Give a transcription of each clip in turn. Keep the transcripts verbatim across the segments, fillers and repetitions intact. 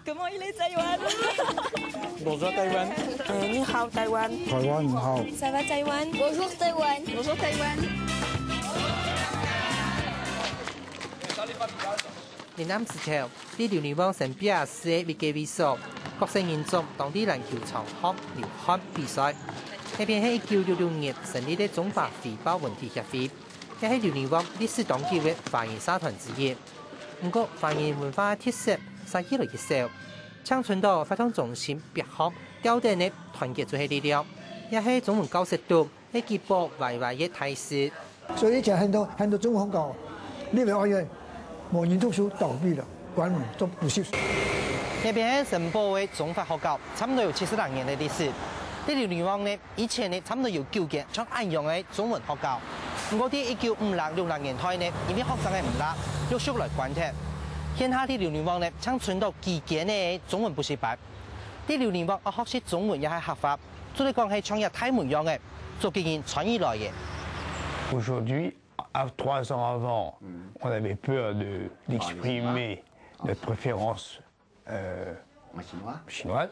Comment il est, Taïwan? Bonjour Taïwan. 呃，你好，台湾。台湾你好。Ça va, Taïwan? Bonjour, Taïwan. Bonjour, Taïwan. 日南時頭，在留尼旺聖彼得寺个一个位所，各式人種當在籃球場項流汗比賽。該片係一九六六年成立个中華非暴問題協會，也係留尼旺歷史當久个華人社團之一。毋過，華人文化个特色煞越來越少，淨伸到活動中心壁項吊燈个團結就係力量，也係中文教室肚 係舉報歪歪个大事。所以以前很多很多中文學校，立法委員無人讀書倒閉了，關門做補習。這片係新埔个中華學校，差毋多有七十零年个歷史。在留尼旺呢，以前呢，差毋多有九間像恁樣个中文學校。毋過在一九五零、六零年代呢，因為學生个毋罅，陸續來關忒。現下在留尼旺呢，淨伸到幾間个中文補習班。在留尼旺愛學習中文也係合法， 做得講係像一大門樣个，做幾人傳入來个。 Aujourd'hui, à, trois ans avant, on avait peur de, d'exprimer notre préférence, euh, chinoise.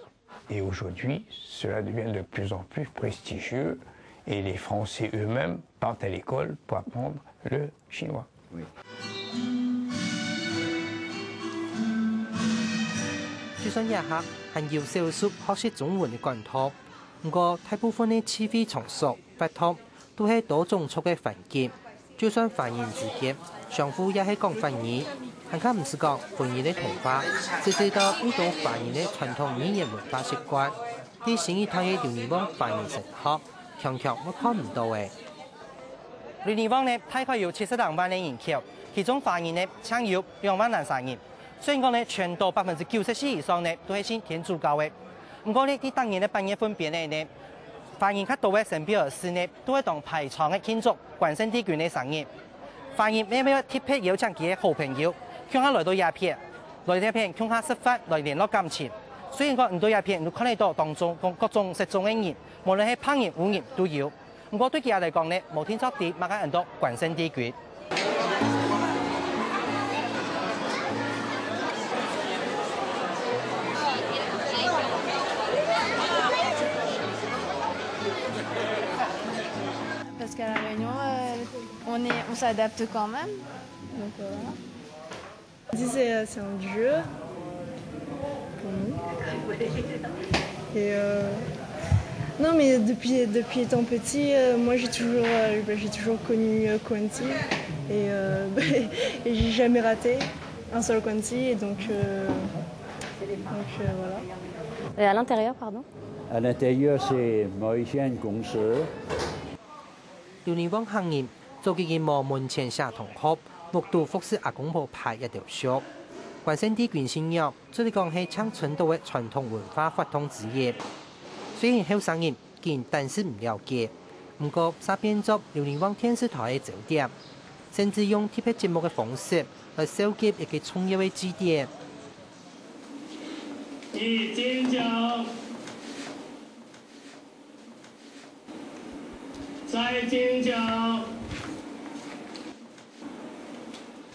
Et aujourd'hui, cela devient de plus en plus prestigieux et les Français eux-mêmes partent à l'école pour apprendre le chinois. 就算這下還有少數學習中文个管道，毋過大部分个聚會場所、活動都係多種族个環境。就算華人之間相互也係講華語，還較毋使講本人个同化，直至到毋多華人个傳統語言文化習慣，在新一代个留尼旺華人生活，強強會看毋到个。 留尼旺呢，大概有七十零萬个人口，其中華人呢，淨有兩萬零儕人。雖然講呢，全島百分之九十四以上呢，都係信天主教个。毋過呢，在逐年个八月份邊仔呢，華人較多个聖彼得寺呢，都會當排場个慶祝關聖帝君个生日。華人乜會特別邀請佢个好朋友，共下來到這片，來這片共下食飯，來聯絡感情。雖然講你到這片，你看得到當中各種色種个人，無論係白人、烏人都有。 毋過對佢來講呢，無定著知麼个安到關聖帝君。 Parce qu'à La Réunion, euh, on est, on s'adapte quand même. Donc, euh, voilà. On dit c'est, c'est un jeu pour nous. Et, euh, non, mais depuis, depuis étant petit, euh, moi j'ai toujours, euh, bah, j'ai toujours connu, euh, Kouentse. Et, euh, et j'ai jamais raté un seul Kouentse. Et donc, euh, donc, euh, voilà. Et à l'intérieur, pardon ? À l'intérieur, c'est Mauricien Gongse. 留尼旺客人早幾日無門前社團學，目肚服侍阿公婆排這兜俗。關聖帝君信仰，做得講係淨伸到个傳統文化活動之一。雖然後生人緊暫時毋了解，毋過煞變做留尼旺電視台个焦點，甚至用特別節目个方式來紹介一個重要个祭典。 一尖叫，再尖叫。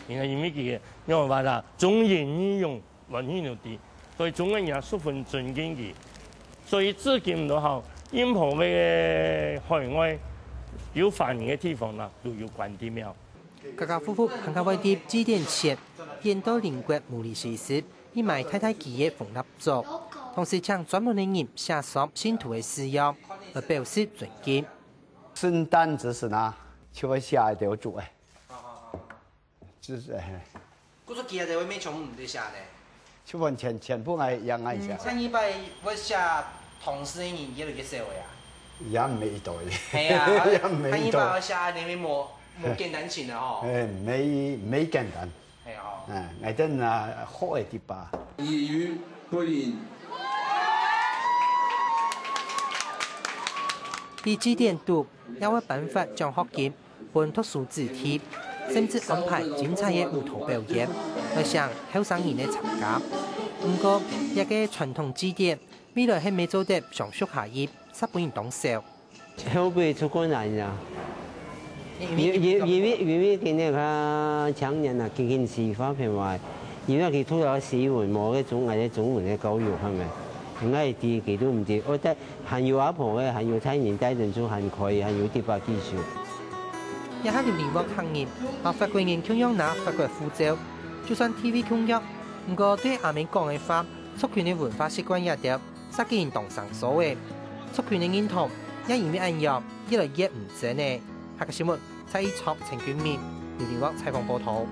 因為，因為佢个仰般啊，忠言逆耳，亂語流利，所以中國人也十分尊敬佢。所以至今都好，任何个海外有華人个地方啦，都有關帝廟。 家家戶戶還較會在祭典前，演到鄰國無理時事，去買大大支个紅蠟燭，同時請專門个人寫上信徒个字樣，來表示尊敬。聖誕之時呢，就會寫一條燭仔。就是，哎。故所其他个會咩全部毋使寫呢？ 就完全全部愛一樣愛寫。嗯，像一般會寫唐詩个人越來越少个啊。也毋係一堆。係啊，也毋係一堆。像一般會寫你們無無簡單情个吼。哎，無無簡單。係吼。哎，𠊎等啊，好个地方。俚語不靈。在祭典肚，也會頒發獎學金 分讀書子弟，甚至安排精彩个舞蹈表演，來吸引後生人个參加。毋過，這個傳統祭典，未來係毋係做得像俗下一，煞分人當笑。後背出困難呀。因為因因因為因為今日較青年啊，佢緊西化片話，因為佢讀了西文，無个中，𠊎个中文个教育，係咪？𠊎知佢都毋知，哦，但還有阿婆个，還有大人帶等就還可以，還有地方繼續。這下入嚟屋客人，摎法國人共樣拿法國護照，就算地位共樣，毋過對阿明講个話，族群个文化習慣也兜，煞緊當生疏个。族群个認同也因為恁樣，越來越毋真个。客家新聞，蔡一聰、陳君明，紐約採訪報導。